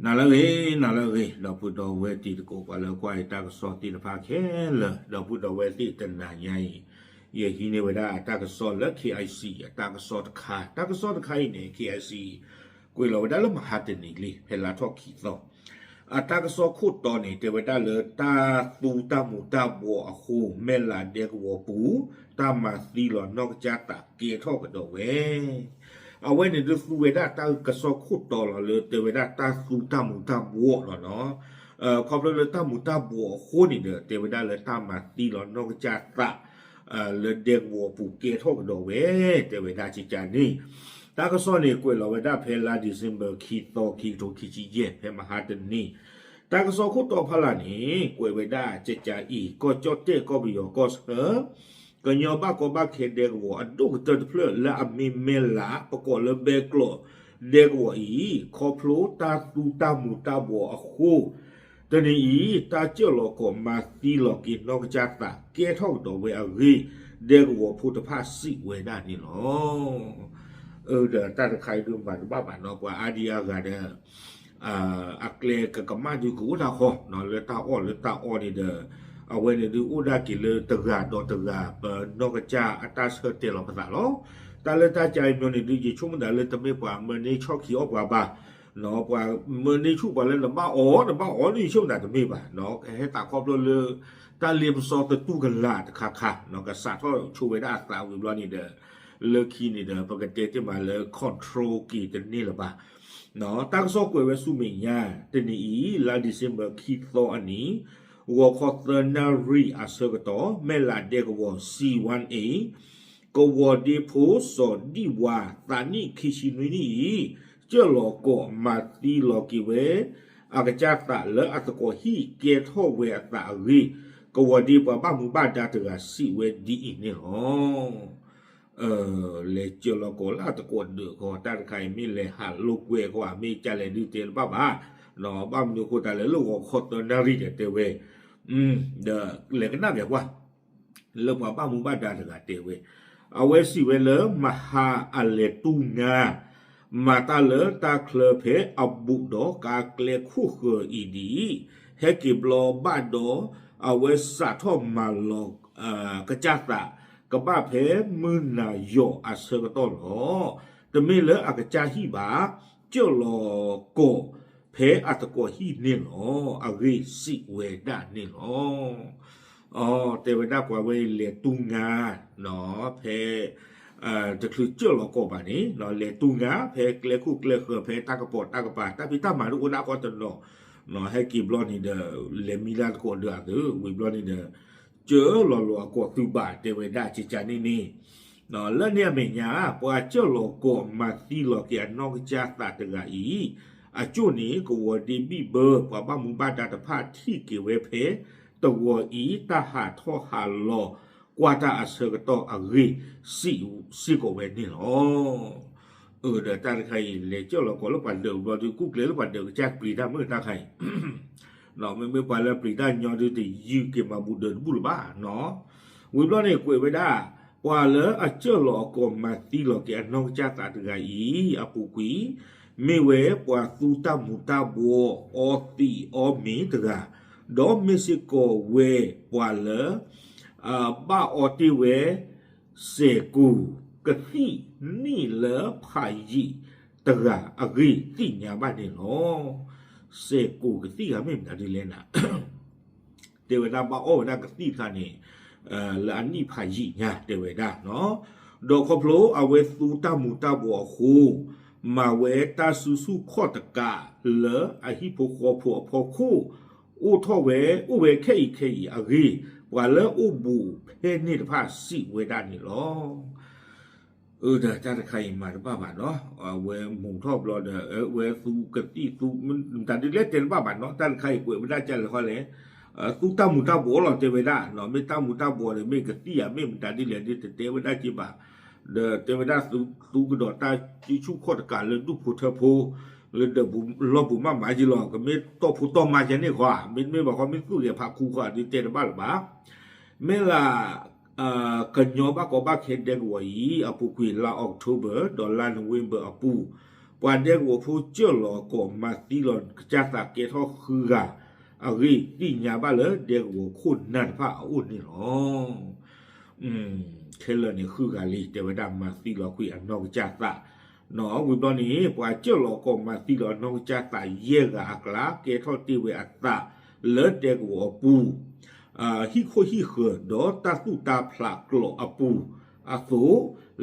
နၤလၢအဂ့ၤ, နၤလၢအဂ့ၤ, ဒီပုၢ်ဒီဝဲၢ်တံၤသကိး ပှၤလၢကွၢ်အံၤတၢ်ကစီၣ်သ့ၣ်တဖၣ်ခဲလၢာ်, ဒီပုၢ်ဒီဝဲၢ်သ့ၣ်တနၤညါအံၤ, ယဟံးန့ၢ်ဝဲဒၣ်တၢ်ကစီၣ်လၢ K I C အတၢ်ကစီၣ်တခါ, တၢ်ကစီၣ်တခါအံၤန့ၣ် K I C ကွဲးလီၤဝဲဒၣ်လၢမဟါတနံၤလံ ဖဲလါထီၣ်ခံသီ အတၢ်ကစီၣ်ခိၣ်တီန့ၣ် တဲဝဲဒၣ်လၢတၢ်သူတၢ်မူၤတၢ်ဘှီးအဃိ မဲၢ်လးဒဲကဝီၤပူၤ တၢ်မၤသံလီၤနီၢ်ကစၢ်သးကဲထီၣ်ကဒီးဝဲ အဝဲန့ၣ်ဒုးသူဝဲဒၣ်တၢ်ကစီၣ်ခိၣ်တီလီၤလၢ တဲဝဲဒၣ်တၢ်သူတၢ်မူၤတၢ်ဘှီးလီၤနီၤ. ခီဖျိလၢတၢ်မူၤတၢ်ဘှီးအဃိန့ၣ်ဒီး တဲဝဲဒၣ်လၢတၢ်မၤသံလီၤနီၢ်ကစၢ်သး လၢဒဲကဝီၤပူၤကဲထီၣ်ကဒီးဝဲ တဲဝဲဒၣ်ကကန့ၣ် တၢ်ကစီၣ်န့ၣ် ကွဲးလီၤဝဲဒၣ်ဖဲလါ December ခံသီ ခံကထိခံဆံယဲၢ် ဖဲမဟါတနံၤ တၢ်ကစီၣ်ခိၣ်တီဖီလာ်န့ၣ် ကွဲးဝဲဒၣ်ကကအံၤ ကီၢ်ကၠီၣ်တဲၣ်ကီၢ်ပယီၤကီၢ်ဆၢ ကညီဘၣ်ကီဘၣ်ခဲဒဲကဝီၤအဒိၣ်ကတၢၢ်တဖျၢၣ်လၢအမ့ၢ်မဲၢ်လး ပကိးလၢဘဲကျိးဒဲကဝီၤအံၤ ခီဖျိတၢ်သူတၢ်မူၤတၢ်ဘှီးအဃိ တနံၤအံၤ တၢ်ကၢၢ်လီၤကီးမၤသံလီၤက့ၤနီၢ်ကစၢ်သးကဲထီၣ်ကဒီးဝဲအဂ့ၢ် ဒဲကဝီၤဖိတဖၣ်စံးဝဲဒၣ်န့ၣ်လီၤ. ဒီးတၢ်တခါအံၤဒုးမၤတဘၣ်ဘၣ်နီၤ ပှၤအါဒံအါဂၤဒီး အကျဲကကမၣ်ဒုးကအိၣ်တၢ်ဃီ လၢတၢ်အီၣ်လၢတၢ်အီန့ၣ်ဒီး အဝဲန့ၣ်ဒုးအိၣ်ဒၣ်က့ၤလၢတဂၤဒီးတဂၤ ပနီၢ်ကစၢ်အတၢ်ဆၢတဲာ်လီၤပသးလီၤ. တၢ်လၢတၢ်ကါအံၤမီန့ၣ်ဒုး ယဆိကမိၣ်သးလၢတမ့ၢ်ပှၤမၢန့ၢ်ဆီၣ်ခံအီၣ်ပှၤဘၣ် ပှၤမၢန့ၢ်ဆူၣ်ပှၤလၢနဘၣ်အီၣ် နဘၣ်အီၣ်ဒုး ယဆိကမိၣ်သးတမ့ၢ်ဘၣ် ကဟဲသးခီဖျိလၢ တၢ်လ့ပစီသတူၢ်ကလာ်တခါခါ ကစးထီၣ်ဆိဝဲဒၣ်အသးဝံၤဘျီန့ၣ်ဒီး လၢခံန့ၣ်ဒီး ပကတဲတ့ၢ်မးလၢ control က့ၤတန့ၢ်လၢၤဘၣ်. တၢ်ကစီၣ်ကွဲးဝဲဆူမဲာ်ညါ တနံၤအံၤ လါ December ခံသီအနံၤ ဂီၤခီသၢနၣ်ရံၣ်အဆၢကတီၢ် မဲၢ်လးဒဲကဝီၤ C one A ကဝီၤဒ့ဖိစီၤဒံၣ်ဝါ သးနံၣ်ခံဆံနွံနံၣ်အံၤ ကၢၢ်လီၤကီးမၤသံလီၤက့ၤဝဲ အကစၢ်သးလၢအသကိးဟံၣ်ကဲထီၣ်ဝဲအသးအဂ့ၢ် ကဝီၤဒ့ပှၤဘၣ်မူဘၣ်ဒါတဂၤစံးဝဲဒ်အံၤန့ၣ်လီၤ. လဲၤကၢၢ်လီၤကီးလၢအသကိးဒၢးခီ တၢ်တခါအံၤမ့ၢ်လဲၤဟးလိာ်ကွဲခီ မ့ၢ်ကလဲၣ်ဒုးတဲတဘၣ်ဘၣ်, ဘၣ်မနုၤအဃိသတးလဲၣ် လၢဂီၤခီသၢနၣ်ရံၣ်ဒီးတဲဝဲ ဒီးလဲၤကနၣ်က့ၤကွၢ် လၢပှၤဘၣ်မူဘၣ်ဒါတဂၤတဲဝဲ, အဝဲစံးဝဲလၢ မဟါအလဲၤတူၢ်ငါ မၤတၢ်လၢတၢ်ချၢဖဲအဘူးဒီးကါကျဲခိၣ်ဃၢၤအံၤဒ်အံၤ, ဟဲက့ၤဘျီဘၣ်ဒီး အဝဲစးထီၣ်မၤလီၤ ကစၢ်သး ကဘၣ်ဖဲမုၢ်နၤယီၤအဆၢကတီၢ်လီၤ. တမ့ၢ်လၢအကစၢ်ဟံၣ်ဘၣ်, ကၢၢ်လီၤကီးဖဲအသကိးဟံၣ်န့ၣ်လီၤ. အဂ့ၢ်စံးဝဲဒၣ်န့ၣ်လီၤ. တဲဝဲဒၣ်ပှၤဝဲအံၤလဲၤတူၢ်ငါ ဖဲ တချုးကၢၢ်လီၤကီးဘၣ်န့ၣ် လဲၤတူၢ်ငါ ဖဲကျဲခိၣ်ကျဲဃၢၤ ဖဲတၢ်ကပိာ်တၢ်ကပၤ တၢ်ဖံးတၢ်မၤဒ်အိၣ်ဒၣ်ကီတနီၤ, ဟဲက့ၤဘျီန့ၣ်ဒီး လဲၤမံလၢသကိးဒၢးအသုး ဝံၤဘျီန့ၣ်ဒီး ကၢၢ်လီၤလီၤအကိးသုးဘၣ် တဲဝဲဒၣ်ကကန့ၣ်န့ၣ် လၢန့ၣ်အမဲာ်ညါ ပှၤကၢၢ်လီၤကီးမၤသံလီၤက့ၤအနီၢ်ကစၢ်သးတဂၤအံၤ အကၠိၣ်န့ၣ် ကဝီၤဒ့ဘံၣ်ဘၢ ပှၤဘၣ်မူဘၣ်ဒါတဖၣ်ထံၣ်က့ၤဝဲဖဲ တဝီၤအံၤ တၢ်ဟးထီၣ်ဟးလီၤ ကွၢ်တၢ်အဆၢကတီၢ်အဂ့ၢ် စံးစ့ၢ်ကီးဝဲန့ၣ်လီၤ. အၢ ဒီးတၢ်တခါအံၤ လဲၤကၢၢ်လီၤကီးလၢပှၤဒၢးဘျီဒုး ကူၣ်ကျဲလၢပှၤဒၢးကစၢ်ပျံၤတၢ်မုၢ်တၢ်ခါအံၤ မ့မ့ၢ်ပှၤလၢပျံၤတၢ်ညီဒုး တယုၢ်က့ၤမၤဘူးဒၢးတဘူၣ်လၢၤဘၣ်နီၤ. ဝံၤဘျီန့ၣ် ကွဲးဝဲဒၣ် ပှၤလၢအကၢၢ်လီၤအကိးမၤသံလီၤက့ၤအနီၢ်ကစၢ်သးတဂၤအံၤ အပူၤကွံာ် မ့ၢ်ဝဲပှၤသူတၢ်မူၤတၢ်ဘှီး အီသံးအီမ့ၤတဂၤ, ဒီးမ့ၢ်စ့ၢ်ကီးဝဲပှၤလၢ ဘၣ်အီတ့ၢ်ဝဲ စဲးကိးကသံၣ်နံၣ်လၢဖးယံာ်တဂၤအဂ့ၢ်သ့ၣ်ညါဘၣ်န့ၣ်လီၤ. စဲးကိးကသံၣ်ဂၤမ့ၢ်မတၤဒ်လဲၣ်နၤ တဲဝဲဒၣ်ဘၣ်အီၣ်ဝဲဒၣ်ကသံၣ်တခါန့ၣ် လၢအနံၣ်ဖးယံာ်ညါတဲဝဲဒၣ်နီၤ. ဒီးခီဖျိအဝဲသူတၢ်မူၤတၢ်ဘှီးအဃိ မၤဝဲတၢ်စုဆူၣ်ခီၣ်တကးလၢအဟံၣ်ဖိဃီဖိအဖီခိၣ် အိၣ်ထီၣ်ဝဲ အိၣ်ဝဲခဲအံၤခဲအံၤအဂ့ၢ် ပှၤလၢအိၣ်ဘူးဖဲန့ၣ်တဖၣ်စံးဝဲဒၣ်န့ၣ်လီၤ. အၢ ဒီးတၢ်တခါအံၤမၤတဘၣ်ဘၣ်နီၤ, အဝဲမူၤထီၣ်ဘျီဒီး အဝဲသူကသံၣ်သူ မတၤဒ်လဲၣ်တဲတဘၣ်ဘၣ်နီၤ, တၢ်တခါအံၤကွဲးဝဲဒၣ်ကလဲၣ်ဃီလဲၣ်, သူတၢ်မူၤတၢ်ဘှီးလီၤတဲဝဲဒၣ်နီၤ, မ့ၢ်တၢ်မူၤတၢ်ဘှီးဒီး မ့ၢ်ကသံၣ်ဧါ မ့ၢ်မတၤဒ်လဲၣ်ဒ်တတဲဝဲဒၣ်က့ၤဘၣ်, ဒီးတဲဝဲဒၣ်သူကဒီးတၢ်စုဆူၣ်ခီၣ်တကးလၢဒူၣ်ဖိထၢဖိ လၢဒၢးပူၤလီၢ်ပူၤမးမးက့ၤလီၤ, ကမ့ၢ်တီၢ်ဖိတီၢ်မးယဲန့ၣ်ဃီဧါ, မ့တမ့ၢ်ဘၣ်ဃီ မ့ၢ်သူၣ်ဂဲၤဖးခူဃီဧါ ဒ်တဲတဘၣ်လၢၤဘၣ်. မ့ၢ်လၢ ကညီဘၣ်ကီဘၣ်ခဲဒဲကဝီၤအံၤ အပူၤကွံာ်လါ October ဒီးလါ November အပူၤ ပှၤဒဲကဝီၤဖိစၢၢ်လီၤအကိာ်မၤသံလီၤကစၢ်သးကဲထီၣ်ဃုဂၤအဂ့ၢ် သ့ၣ်ညါဘၣ်လၢဒဲကဝီၤခိၣ်နၢ်တဖၣ်အအိၣ်န့ၣ်လီၤ. ခဲလၢာ်န့ၣ်ဃုဂၤလံ တဲဝဲဒၣ်မၤသံလီၤကွံာ်အနီၢ်ကစၢ်သး, ဝံၤဘျီန့ၣ် ပှၤစၢၢ်လီၤအကိာ်မၤသံလီၤအနီၢ်ကစၢ်သးယဲၢ်ဂၤအကျါ ကဲထီၣ်တ့ၢ်ဝဲအသးလၢဒဲကဝီၤအပူၤ ဟံၣ်ခိၣ်ဟံၣ်ဃၢၤ ဒီးတၢ်သူၣ်တၢ်ဖျးကျိာ်အပူၤအသိး,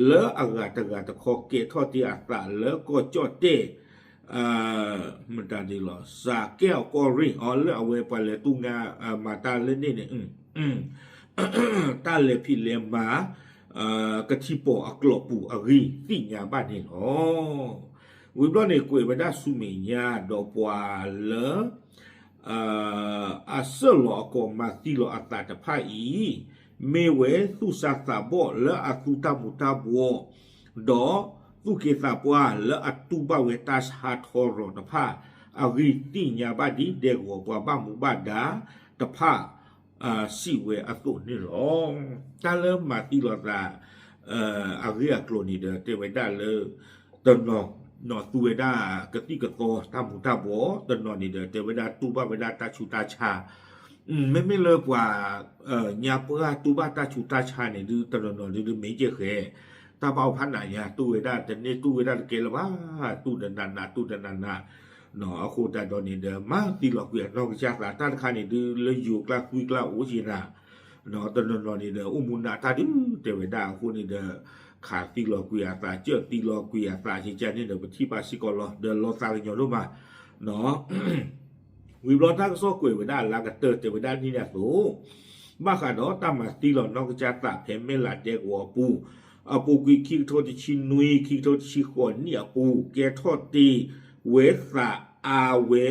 လၢအဂၤတဂၤတခီကဲထီၣ်တ့ၢ်အသးလၢကီၢ်ကၠီၣ်တဲၣ် မတၤဒ်လီၤ စးကဲၣ်အကီၢ်ရ့ၣ် အီၤလၢအဝဲပှၤလဲၤတူၢ်ငါ မၤတၢ်လၢန့ၣ်န့ၣ် တၢ်လဲၤဖံးလဲၤမၤ ကထံပီၤအကျိာ်ပူၤအဂ့ၢ်သ့ၣ်ညါဘၣ်န့ၣ်လီၤ. ဝံၤဘျီန့ၣ် ကွဲးဝဲဒၣ်ဆူမဲာ်ညါ ဒီးပှၤလၢ အစၢၢ်လီၤအကိာ်မၤသံလီၤအသးတဖၣ်အံၤ မ့ၢ်ဝဲသူၣ်စၢ်သးဘီၣ်လၢအသူတၢ်မူၤတၢ်ဘှီး, ဒီးသူၣ်က့သးပှၢ်လၢအတူၢ်ဘၣ်ဝဲတၢ်ဆါထီရီၤတဖၣ် အဂ့ၢ်သ့ၣ်ညါဘၣ်ဒ်ဒဲကဝီၤပှၤဘၣ်မူဘၣ်ဒါတဖၣ် စံးဝဲအသိးန့ၣ်လီၤ. တၢ်လၢမၤသံလီၤသး အဂ့ၢ်အကျိၤန့ၣ်ဒီး တဲဝဲဒၣ်လၢ တနီၤ သူဝဲဒၣ်ကသံၣ်ကသီတၢ်မူၤတၢ်ဘှီး, တနီၤန့ၣ်ဒီး တဲဝဲဒၣ်တူၢ်ဘၣ်ဝဲဒၣ်တၢ်ဆူးတၢ်ဆါ, မ့မ့ၢ်လၢပှၤ ညါပှၢ်တူၢ်ဘၣ်တၢ်ဆူးတၢ်ဆါန့ၣ်ဒုး တနီၤနီၤဒုး မ့ၢ်ကဲဃဲ တၢ်ဘၣ်အိၣ်ဖးနးညါ တူၢ်ဝဲဒၣ်တန့ၢ်တူၢ်ဝဲဒၣ်တကဲလၢၤဘၣ်, တူၢ်တနးနး တူၢ်တနးနး, အဃိသတးဒီးန့ၣ်ဒီး မၤသံလီၤကွံာ်အနီၢ်ကစၢ်သး တၢ်တခါန့ၣ်ဒုး လၢယိၤကျါသွံကျါအိၣ်က့ၤနၤ တနီၤနီၤန့ၣ်ဒီး အိၣ်မူနးတၢ်ဒုး တဲဝဲဒၣ်အဃိန့ၣ်ဒီး ခးသံလီၤကွံာ်အသး ကၢၢ်သံလီၤကွံာ်အသး ကကန့ၣ်ဒီး ပထံၣ်ဘၣ်စ့ၢ်ကီးလီၤ ဒီးလီၤသးကညီၤဒိၣ်မး ဝံၤဘျီတၢ်ကစီၣ်ကွဲးဝဲဒၣ်လၢအကတၢၢ် တဲဝဲဒၣ်န့ၣ်အသိး, ဘၣ်ဃးဒီးတၢ်မၤသံလီၤနီၢ်ကစၢ်သးဖဲမဲၢ်လးဒဲကဝီၤအပူၤ, အပူၤကွံာ်ခံကထိတဆံနွံ ခံကထိတဆံဃိးနံၣ်အပူၤ ကဲထီၣ်တ့ၢ်ဝဲသးအါဝဲ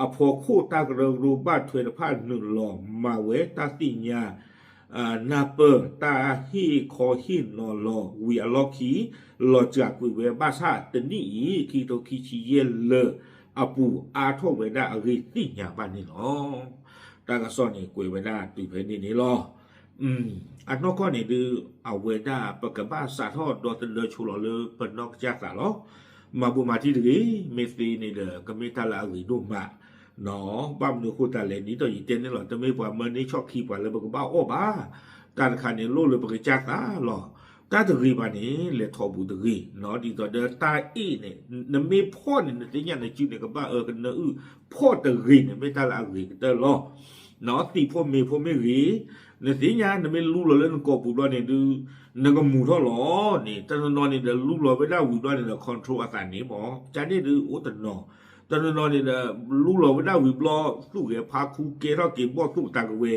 အဖီခိၣ်တၢ်ကရၢကရိဘၣ်ထွဲတဖၣ်နုာ်လီၤမၤဝဲတၢ်သ့ၣ်ညါ နၢ်ပၢၢ်တၢ်ဟ့ၣ်ခီဟ့ၣ်နီၤလီၤဝံၤအလီၢ်ခံ လီၤစှၤကွံာ်ဝဲဘၣ်ဆၣ်တနံၣ်အံၤ ခံကထိခံဆံယဲၢ်လၢာ်အပူၤအါထီၣ်ဝဲဒၣ်အဂ့ၢ်သ့ၣ်ညါဘၣ်န့ၣ်လီၤ. တၢ်ကစီၣ်န့ၣ်ကွဲးဝဲဒၣ်တုၤဖဲန့ၣ်န့ၣ်လီၤ. အနီၢ်ကီၢ်န့ၣ်ဒုး အဝဲဒၣ်ပကဘၣ်စးထီၣ်ဒီသဒၢဆိလီၤလၢပနီၢ်ကစၢ်သးလီၤ. မၤဘူၣ်မၤထံတဂ့ၤ မ့ၢ်သ့န့ၣ်ဒီး ကမ့ၢ်တၢ်လၢအဂ့ၤဒိၣ်မး ဘၣ်မနုၤအဃိသတးလဲၣ် ဒ်သိးယတဲန့ၣ်လီၤ တမ့ၢ်ပှၤမၢန့ၢ်ဆီၣ်ခံပှၤလၢပကဘၣ်အီၣ်ဘၣ်. တၢ်တခါန့ၣ်လိၣ်လၢပကစၢ်သးလီၤ. တၢ်တဂ့ၤဘၣ်န့ၣ် လဲၤထီၣ်ဘူးတဂ့ၤ, ဒ်သိးဒီးတၢ်အ့ၣ်န့ၣ် နမ့ၢ်ဖီၣ်န့ၣ် နသ့ၣ်ညါနစုန့ၣ် ကဘၣ်အၢကနၢအုၣ် ဖီၣ်တဂ့ၤန့ၣ် မ့ၢ်တၢ်လၢအဂ့ၤကတၢၢ်လီၤ. သံၣ်ဖိမ့ၤဖိမ့ၢ်ဂ့ၤ, နသ့ၣ်ညါ နမ့ၢ်လူလီၤလၢနကိာ်ပူၤဘျီန့ၣ်ဒုး နကမူၤထီၣ်လီၤန့ၣ် တနီၤနီၤန့ၣ်ဒီး လူလီၤဝဲဒၣ်ဝံၤဘျီန့ၣ်ဒီး control အသးန့ၣ်မ့ၢ် ကန့ၣ်ဒုးအိၣ်တနီၤ, တနီၤနီၤန့ၣ်ဒီး လူလီၤဝဲဒၣ်ဝံၤဘျီ သူၣ်ဂဲၤဖါခူကဲထီၣ်က့ၤဘီၣ်သိၣ်တၢ်ကဝဲ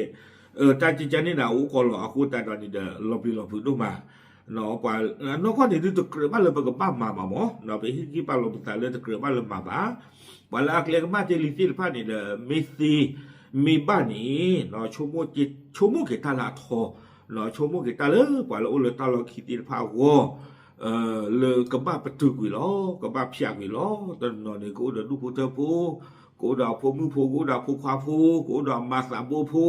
ၤ, တၢ်ကကန့ၣ်ဒၣ်အိၣ်ကီးလီၤ. အဃိသတးဒီးန့ၣ်ဒီး လီၤပျံၤလီၤဖုးဒိၣ်မး ပှၤနီၢ်ကီၢ်န့ၣ်ဒုး တကြၢးဘၣ်လၢပကဘၣ်မၤဘၣ်မ့ၢ် ပဟ့ၣ်ဂံၢ်ဘါလီၤပသးလၢတကြၢးဘၣ်လၢမၤဘၣ်. ပှၤလၢအကျဲကမၣ်တ့ၢ်လံသ့ၣ်တဖၣ်န့ၣ်ဒီး မ့ၢ်သ့ မ့ၢ်ဘၣ်န့ၣ် ဆိကမိၣ်က့ၤတၢ်လၢအထီ, ဆိကမိၣ်က့ၤတၢ်လၢပှၤလၢအိၣ်လၢတၢ်လီၢ်ခံသ့ၣ်တဖၣ်အဂီၢ် လၢကဘၣ်ပတုာ်ကွံာ်လီၤ, ကဘၣ်ဖျးကွံာ်လီၤ. တနီၤနီၤန့ၣ် ကအိၣ်ဒီးဒူၣ်ဖိထၢဖိ, ကအိၣ်ဒီးအဖိမုၣ်ဖိ, ကအိၣ်ဒီးအဖိခွါဖိ, ကအိၣ်ဒီးအမါသးဘိဖိ,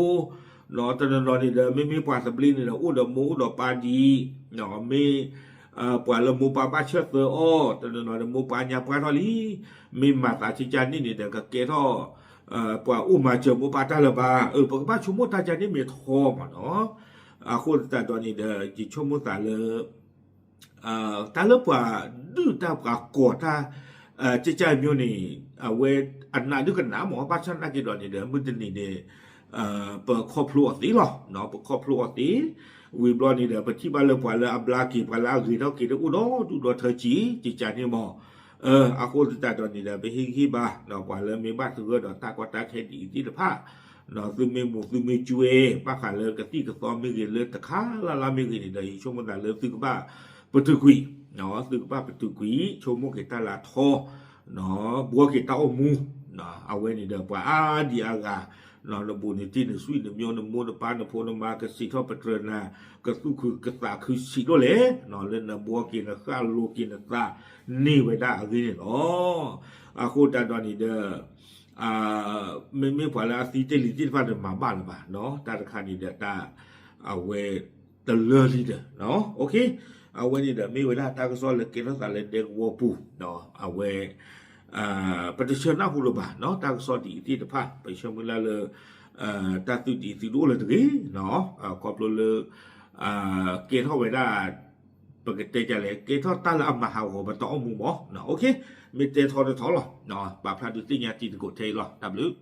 တနီၤနီၤန့ၣ်ဒီး မ့မ့ၢ်ပှၤသဘျ့န့ၣ်ဒီး အိၣ်ဒီးမိၢ်အိၣ်ဒီးပၢ်ဒံး, မ့ၢ် ပှၤလၢမိၢ်ပၢ်ဘၣ်ဆၢၣ်သၢအီၤ, တနီၤနီၤန့ၣ် မိၢ်ပၢ်ညါပှၢ်ထီၣ်လံ, မ့ၢ်မၤသးကကန့ၣ်န့ၣ်ဒီး ကကဲထီၣ် ပှၤအိၣ်မၤစၢၤမိၢ်ပၢ်တၢ်လၢၤဘၣ်. ပကဘၣ်ဆိကမိၣ်တၢ်ကန့ၣ်မ့ၢ်ထီမ့ၢ်နီၤ. အဃိသတးဒီးန့ၣ်ဒီး ယဆိကမိၣ်သးလၢ တၢ်လၢပှၤဒုၣ်တၢ်ပှၤကီၢ်တၢ် ကကမျိုးန့ၣ် အဝဲအနးဒုကနးမ့ၢ် ဘၣ်ဆၣ်သနာ်က့ဒီးန့ၣ်ဒီး မုၢ်တနံၤန့ၣ် ပခီဖျိအီၤသ့လီၤ. ပခီဖျိအီၤသ့, ဝံၤဘျီန့ၣ်ဒီး ပထံၣ်ဘၣ်လၢပှၤလၢအဘျါက့ၤ ပှၤလၢအဂ့ၤထီၣ်က့ၤဒီး အိၣ်ဒီးဒူၣ်ဒီးထၢကံ ကကန့ၣ်မ့ၢ် အဃိသတးဒီးန့ၣ်ဒီး ပဟ့ၣ်ဂံၢ်ဟ့ၣ်ဘါ ပှၤလၢမ့ၢ်ဘၣ်သဂၢၢ်ဒီးတၢ်ကီတၢ်ခဲဒ်အံၤသ့ၣ်တဖၣ် သုမ့ၢ်မူၤသုမ့ၢ်ကွဲ ဘၣ်ဃးလၢကသံၣ်ကသီမ့ၢ်ဂ့ၤ လၢတခါလၢ်လၢ်မ့ၢ်ဂ့ၤန့ၣ်ဒီး ယဆိကမိၣ်သးလၢသုကဘၣ်ပတုာ်ကွံာ်, သုကဘၣ်ပတုာ်ကွံာ် ဆိကမိၣ်က့ၤတၢ်လၢအထီ, ဘှီက့ၤတၢ်အိၣ်မူ, အဝဲန့ၣ်ဒီးပှၤအါဒံအါဂၤ နဘူးနတံၢ်နဆွံနမျိုးနမိၢ်နပၢ်နဖိနမါ ကစံးထီၣ်ပတြၢၤနၤ ကသူၣ်ခုသးခုဆံးဒိၣ်လဲၣ်, လၢနဘှီက့ၤနဃၣ်လိၤက့ၤနသးန့ၢ်ဝဲဒၣ်အဂ့ၢ်န့ၣ်လီၤ. အဃိသတးဒီးန့ၣ်ဒီး မ့မ့ၢ်ပှၤလၢအသံတ့ၢ်လံသ့ၣ်တဖၣ်ဒီးမၤဘၣ်လၢၤဘၣ်, တၢ်တခါန့ၣ်ဒီးတၢ် အဝဲတလၢလံဒီး OK, အဝဲန့ၣ်ဒီးမ့ၢ်ဝဲဒၣ်တၢ်ကစီၣ်လၢကဲထီၣ်သးလၢဒဲကဝီၤပူၤ, အဝဲ ပတဆၢနၢ်ဟူလၢၤဘၣ်နီၤ တၢ်ကစီၣ်ဒ်အံၤသ့ၣ်တဖၣ် ပဆၢမုၢ်လၢ်လၢ တၢ်သုးဒ်အံၤသုတအိၣ်လၢၤတဂ့ၤနီၤ, ခီဖျိလၢ ကဲထီၣ်ဝဲဒၣ် ပကတဲဒ်လဲၣ် ကဲထီၣ်တၢ်လၢအမၤဟးဂီၤပတၢ်အိၣ်မူမး, မ့ၢ်တဲထီတထီလီၤ, ပာ်ဖျါဒုးသ့ၣ်ညါတံၤသကိးထဲအံၤလီၤ, တၢ်ဘျုး